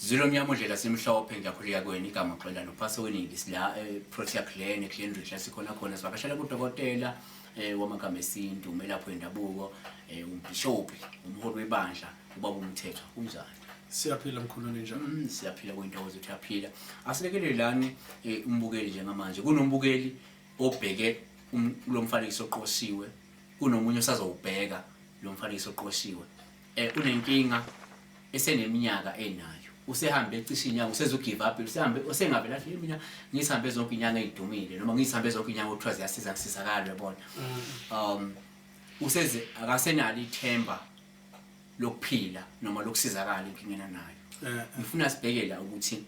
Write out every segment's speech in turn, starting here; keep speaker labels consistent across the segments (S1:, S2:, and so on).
S1: Zilo mnyama udlela simhlophe ngiyakhuleka kwena igama xolani uphase weningi sila eProtea Glen eGlen Ridge sikhona khona sivakashela kudokotela wamagama esintu umelaphi wendabuko umbhishobhi umholi webandla ubaba uMthethwa kunjani?
S2: Siyaphila mkhulu ninjani?
S1: Siyaphila kuyintokozo ukuthi uyaphila. Asilekelelani umbukeli njengamanje kunombukeli obheke lo mfanekiso oqoshiwe kunomunye osazowubheka lo mfanekiso oqoshiwe unenkinga eseneminyaka enayo usehambe cishe inyanga usezogive up usehambe usengavela athi mina ngizihambe zonke inyanga ezidumile noma ngizihambe zonke inyanga okuthiwa ziyasiza kusizakala uyabona. Useze akasenalo ithemba lokuphila noma lokusizakala inkingeni anayo. Ngifuna sibheke la ukuthi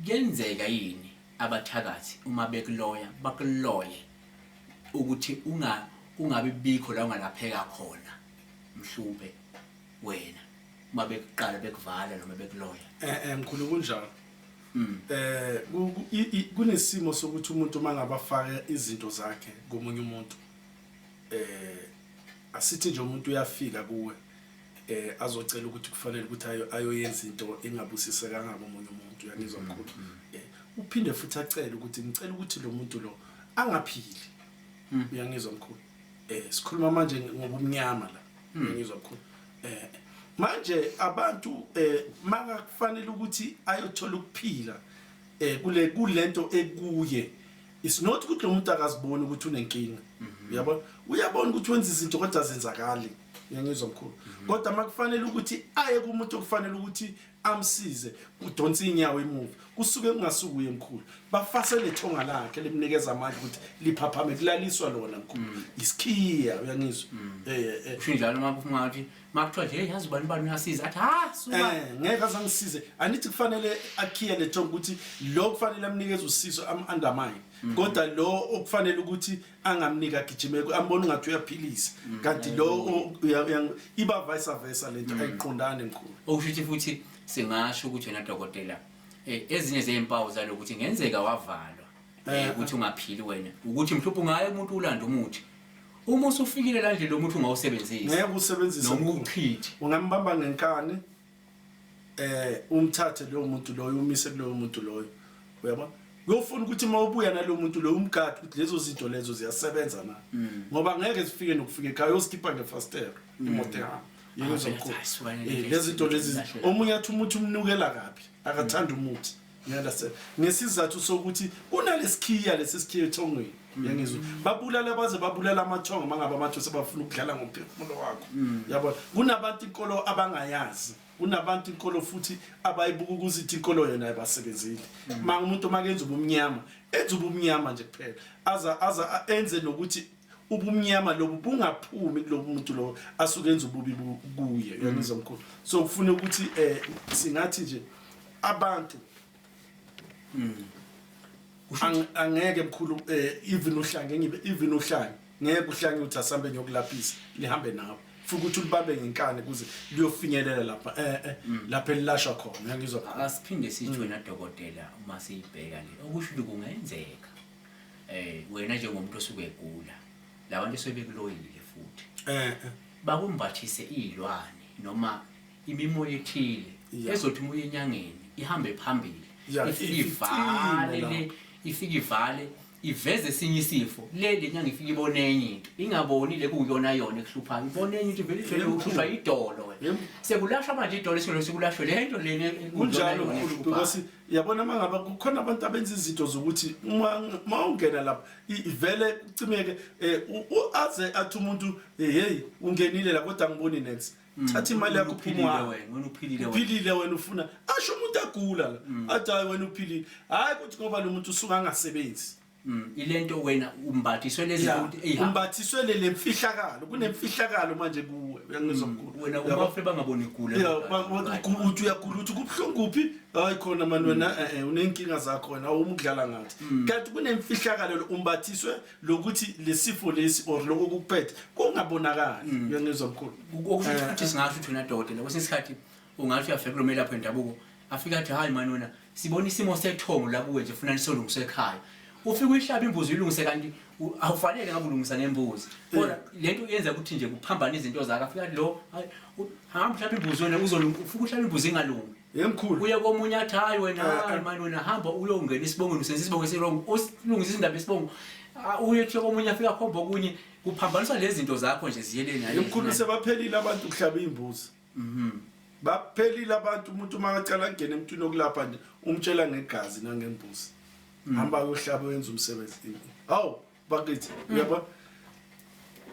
S1: kuyenzeka yini abathakathi uma bekuloya bakuloye ukuthi unga kungabi bikho la ungalapheka khona mhluphe wena uma bekuqala bekuvala noma bekuloya.
S2: Mkhulu kunjalo. Kunesimo sokuthi umuntu uma ngabe afake izinto zakhe komunye umuntu asithi nje umuntu uyafika kuwe azocela ukuthi kufanele ukuthi ayoyenza into engabusisekanga komunye umuntu uyangizwa mkhulu. Uphinde futhi acele ukuthi ngicela ukuthi lo muntu lo angaphili. Uyangizwa mkhulu. Sikhuluma manje ngobumnyama la. Uyangizwa mkhulu. Manje abantu makakufanele ukuthi ayothola ukuphila kule kulento ekuye. It's not ukuthi lo muntu akaziboni ukuthi unenkinga. Uyabona? Uyabona ukuthi wenza izinto kodwa azenzakali. Uyangizwa mkhulu. Kodwa makufanele ukuthi aye kumuntu okufanele ukuthi amsize udonsa inyawo emuva kusuke kungasukuye mkhulu bafase lethonga lakhe limnikeza amandla ukuthi liphaphame kulaliswa lona mkhulu isikhiya uyangizwa.
S1: Kusho njalo uma kungathi makuthiwa nje hey yazi ubani bani uyasiza athi ha suka
S2: ngeke azangisize anithi kufanele akhiye lethonga ukuthi lo kufanele amnikeze usizo am undermine kodwa lo okufanele ukuthi angamnika agijime ambona ungathi uyaphilisa kanti lo iba vice versa lento ayiqondani mkhulu.
S1: Okusho ukuthi futhi singasho ukuthi wena dokotela ezinye zezimpawu zalokuthi ngenzeka wavalwa ukuthi ungaphili wena ukuthi mhlawumbe ungaye umuntu ulanda umuthi uma usufikile la ndlela umuthi ungawusebenzisi
S2: ngeke usebenzise
S1: noma uchithe
S2: ungambamba ngenkani umthathe loyo muntu loyo umise kuloyo muntu loyo uyabona uyofuna ukuthi uma ubuya naloyo muntu loyo umgadi ukuthi lezo zinto lezo ziyasebenza na ngoba ngeke zifike nokufika ekhaya uyozikhipha ngefastero imoto ehamba yengizwa mkhulu. Lezi zinto lezi omunye athi umuthi umnukela kabi akathanda umuthi you understand ngesizathu sokuthi kunalesikhiya lesi sikhiya ethongweni uyangizwa babulala baze babulala amathongo mangabe amathongo sebafuna ukudlala ngomphefumulo wakho yabona kunabantu inkolo abangayazi kunabantu inkolo futhi abayibuka ukuthi inkolo yona ayibasebenzile ma umuntu makenza ubumnyama enza ubumnyama nje kuphela aza enze nokuthi ubumnyama lobu bungaphumi kulobu muntu lo asuke enza ububi kuye uyangizwa mkhulu. So kufuna ukuthi singathi nje abantu angeke mkhulu even uhlange ngibe even uhlange ngeke uhlange uthi asambe ngiyokulaphisa lihambe nawe futhi ukuthi ulibambe ngenkani kuze liyofinyelela lapha lapha elilashwa khona uyangizwa.
S1: Asiphinde sithi wena dokotela uma siyibheka le okusho ukuthi kungenzeka wena njengomuntu osuke egula labantu esebekuloyile futhi bakumbathise izilwane noma imimoya ethile ezothi umoya enyangeni ihambe phambili ifike ivale le ifike ivale iveze esinye isifo le lenyanga ifike ibone enye into ingaboni le kuyona yona ekuhluphayo ibone enye into vele ivele ukuhlushwa idolo wena sekulashwa manje idolo esilo sekulashwe le nto lena
S2: kunjalo mkhulu because yabona mangaba kukhona abantu abenza izinto zokuthi uma ungena lapha ivele kucimeke aze athi umuntu hey ungenile la kodwa angiboni next thatha imali yakho
S1: uphuma wena uphilile
S2: wena uphilile wena ufuna asho umuntu agula la athi hayi wena uphilile hayi ukuthi ngoba lo muntu usuka angasebenzi.
S1: Ilento wena umbathiswe lezi
S2: ukuthi umbathiswe le lemfihlakalo kunemfihlakalo manje kuwe uyangizwa mkhulu
S1: wena uma ufike bangaboni igula
S2: uthi uyagula uthi kubhlungu kuphi hayi khona mani wena unenkinga zakho wena awumi ukudlala ngathi kanti kunemfihlakalo umbathiswe lokuthi lesifo lesi or lokho kukuphethe kungabonakali uyangizwa mkhulu.
S1: Okusho ukuthi singasho ukuthi wena dokotela kwesinye isikhathi ungathi uyafika kulo melaphi wendabuko afika athi hayi mani wena sibona isimo sethongo la kuwe nje funa nisolungise ekhaya ufike uyihlaba imbuzi uyilungise kanti awufanele ngabe ulungisa ngembuzi kodwa lento yenza ukuthi nje kuphambane izinto zakhe afika athi lo hamba uhlaba imbuzi wena uzolunga ufike uhlaba imbuzi ingalungi.
S2: Yemkhulu.
S1: Uye komunye athi hayi wena,
S2: Eh,
S1: hayi
S2: eh.
S1: mani wena, hamba uyongena isibongweni, usenza isibongo esi-wrong, usilungisa indaba yesibongo. Ah, uye kuthiwa komunye afika akhomba okunye, kuphambaniswa lezi zinto zakho nje ziyele nale.
S2: Yemkhulu, sebaphelile abantu kuhlaba imbuzi. Baphelile abantu. Umuntu uma acala angene emntwini okulapha nje, umtshela ngegazi nangembuzi, hamba uyohlaba, wenza umsebenzi. Hawu bakithi, uyabona,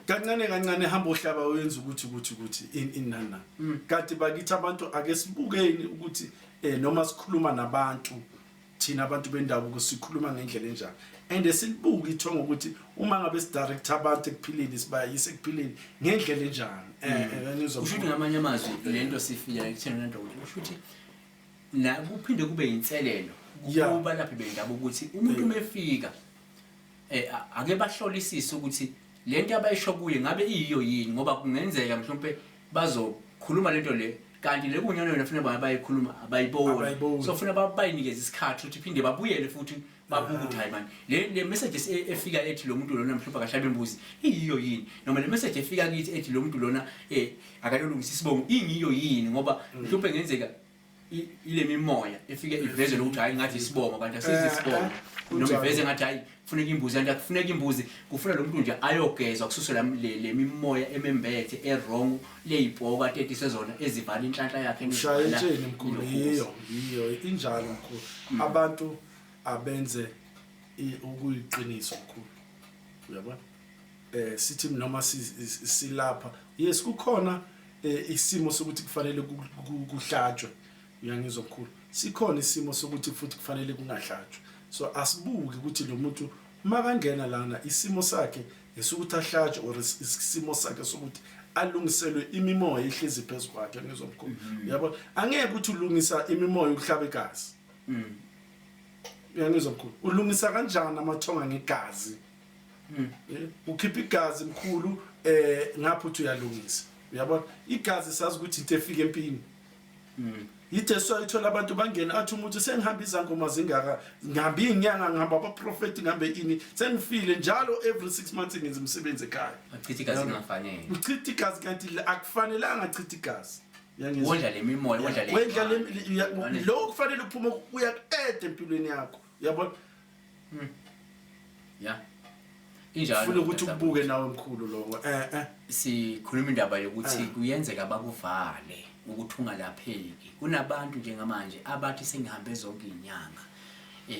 S2: kancane kancane hamba ohlaba, uyenza ukuthi inana. Kanti bakithi abantu, ake sibukeni ukuthi noma sikhuluma nabantu, thina abantu bendabuko sikhuluma ngendlela enjani, and silibuke ithongo ukuthi uma ngabe sidirect abantu ekuphileni, sibayise ekuphileni ngendlela enjani. Ngizwa.
S1: Kusho ukuthi ngamanye amazwi lento sifika ekutheni lento ukuthi kusho ukuthi na kuphinde kube inselelo kubalaphi bendabuko ukuthi umuntu uma efika ake bahlolisise ukuthi lento abayisho kuye ngabe iyiyo yini, ngoba kungenzeka mhlawumbe bazokhuluma lento le, kanti le kunyona yona funa bayikhuluma abayiboni.
S2: Abayiboni.
S1: So funa bayinikeze isikhathi ukuthi phinde babuyele futhi babuke ukuthi hayi man, le message efika ethi lo muntu lona mhlawumbe akahlabe imbuzi iyiyo yini, noma le message efika kithi ethi lo muntu lona akalolungisa isibongo ingiyo yini, ngoba mhlawumbe ngenzeka ile mimoya efike iveze ukuthi hayi, ngathi isibongo kanti asizi isibongo, noma iveze ngathi hayi, kufuneka imbuzi kanti akufuneka imbuzi, kufuna lo muntu nje ayogezwa kususwe le mimoya emembethe e-wrong, leyipoka tetiswe zona ezivala inhlanhla yakhe.
S2: Ushaya
S1: nezivala
S2: etsheni mkhulu.
S1: ilokhu.
S2: Yiyo injalo mkhulu. Abantu abenze okuyiqiniso mkhulu, uyabona. Sithi noma silapha, yes, kukhona isimo sokuthi kufanele kuhlatshwe, uyangizwa mkhulu? Sikhona isimo sokuthi futhi kufanele kungahlatshwa. So asibuke ukuthi lo muntu uma kangena lana, isimo sakhe esokuthi ahlatshwe or isimo sakhe sokuthi alungiselwe imimoya ehlezi phezu kwakhe, ngizwa mkhulu? Uyabona, angeke ukuthi ulungisa imimoya ukuhlaba igazi. Uyangizwa mkhulu? Ulungisa kanjani amathonga ngegazi? Ukhipha igazi mkhulu, ngapha uthi uyalungisa. Uyabona, igazi sazi ukuthi into efika empini. Yide soyithola abantu bangena, athi umuntu sengihamba izangoma zingaka, ngihamba inyanga, ngihamba abaprofeti, ngihambe ini, sengifile njalo every 6 months ngenza umsebenzi ekhaya.
S1: Achitha igazi kungafanele.
S2: Uchitha igazi kanti akufanelanga achithe igazi. Uyangizwa?
S1: Wondla le mimoya, wondla le.
S2: Wendla le lo kufanele uphume uyakuqeda empilweni yakho, uyabona.
S1: Ya, injalo.
S2: Funa ukuthi ukubuke nawe mkhulu lokho.
S1: Sikhuluma indaba yokuthi kuyenzeka bakuvale ukuthi ungalapheki. Kunabantu njengamanje abathi sengihambe zonke inyanga,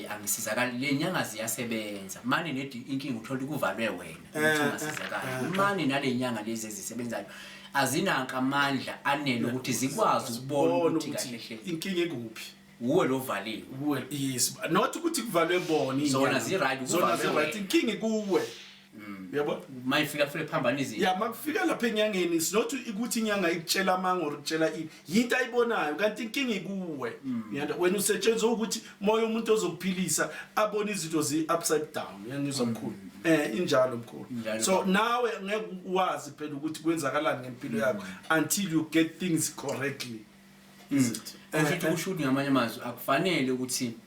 S1: angisizakali. Le nyanga ziyasebenza mane nedi inkinga, uthola ukuthi kuvalwe wena ukuthi ungasizakali. Mane nale nyanga lezi ezisebenzayo azinanka amandla anele ukuthi zikwazi ukubona
S2: Bona
S1: ukuthi
S2: ukuthi
S1: kahle hle
S2: inkinga ikuphi.
S1: Wuwe lo valiwe.
S2: Well, yes, not ukuthi kuvalwe bona.
S1: Zona
S2: Inyanga.
S1: zi-right,
S2: Zona
S1: kuvalwe
S2: zi-right.
S1: wena.
S2: Inkinga ikuwe, uyabona.
S1: Mayifika fule phambana izinto.
S2: Ya, makufika lapha enyangeni, it's not ukuthi inyanga ikutshela amanga or ikutshela ini, yinto ayibonayo, kanti inkinga ikuwe. Uyanda, wena usetshenzwa ukuthi moya umuntu ozokuphilisa abone izinto zi upside down. Uyangizwa mkhulu? Injalo mkhulu.
S1: Injalo.
S2: So nawe ngeke uwazi phela ukuthi kwenzakalani ngempilo yakho until you get things correctly. Is it?
S1: Kusho ukuthi ngamanye amazwi akufanele ukuthi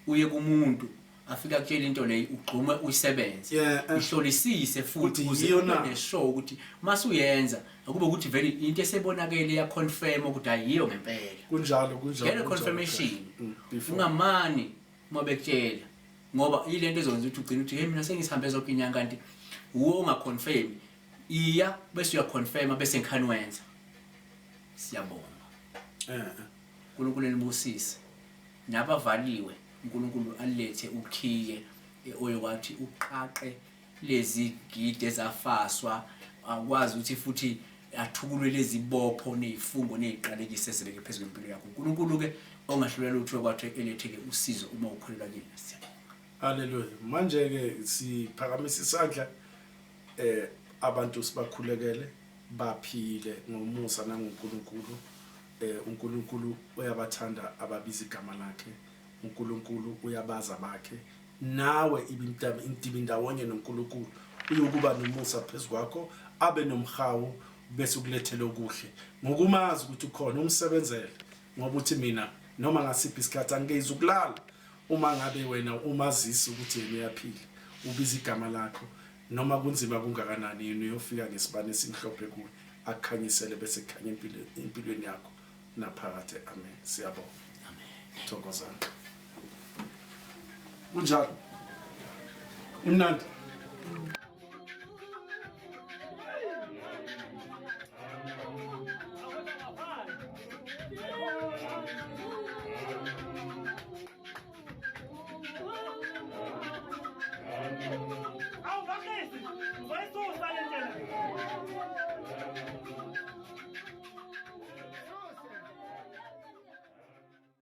S1: uye kumuntu afika akutshela into leyo, ugxume uyisebenze. Ihlolisise futhi
S2: Ukuthi
S1: ukuze
S2: yiyo
S1: ube
S2: na.
S1: ne-sure ukuthi masuyenza akube ukuthi vele into esebonakele ya-confirm ukuthi ayiyo ngempela.
S2: Kunjalo, kunjalo.
S1: Get a
S2: Kunjalo.
S1: confirmation.
S2: Before.
S1: Ungamani uma bekutshela, ngoba ile nto ezokwenza ukuthi ugcine uthi hey, mina sengisihambe zonke inyanga, kanti uwe ungaconfirm. Iya bese uyaconfirma bese ngikhani wenza. Siyabonga. uNkulunkulu enibusise. Nabavaliwe, uNkulunkulu alethe ukhiye oyokwathi uqaqe lezi gide ezafaswa, akwazi ukuthi futhi athukulwe lezi bopho nezifungo neziqalekiso ezibeke phezulu kwempilo yakho. uNkulunkulu ke ongahlula lutho kwathi elethe ke usizo uma ukholelwa kuyena. Siyabonga.
S2: Haleluya. Manje ke siphakamisa isandla, abantu sibakhulekele baphile ngomusa nangoNkulunkulu. uNkulunkulu uyabathanda ababiza igama lakhe. uNkulunkulu uyabaza bakhe. Nawe ibintaba intibi ndawonye noNkulunkulu, uyokuba nomusa phezukwakho, abe nomhawu, bese ukulethele okuhle ngokumazi ukuthi ukhona, umsebenzele, ngoba uthi mina noma ngasiphi isikhathi angikezi ukulala uma ngabe wena umazisi ukuthi yena uyaphila, ubiza igama lakho, noma kunzima kungakanani, yena uyofika ngesibane esimhlophe kuwe, akukhanyisele, bese kukhanya empilweni yakho naphakade. Amen. Siyabonga. Thokozani. Kunjalo. Imnandi.
S3: Awu bakesi, uzoyisusa le ndlela.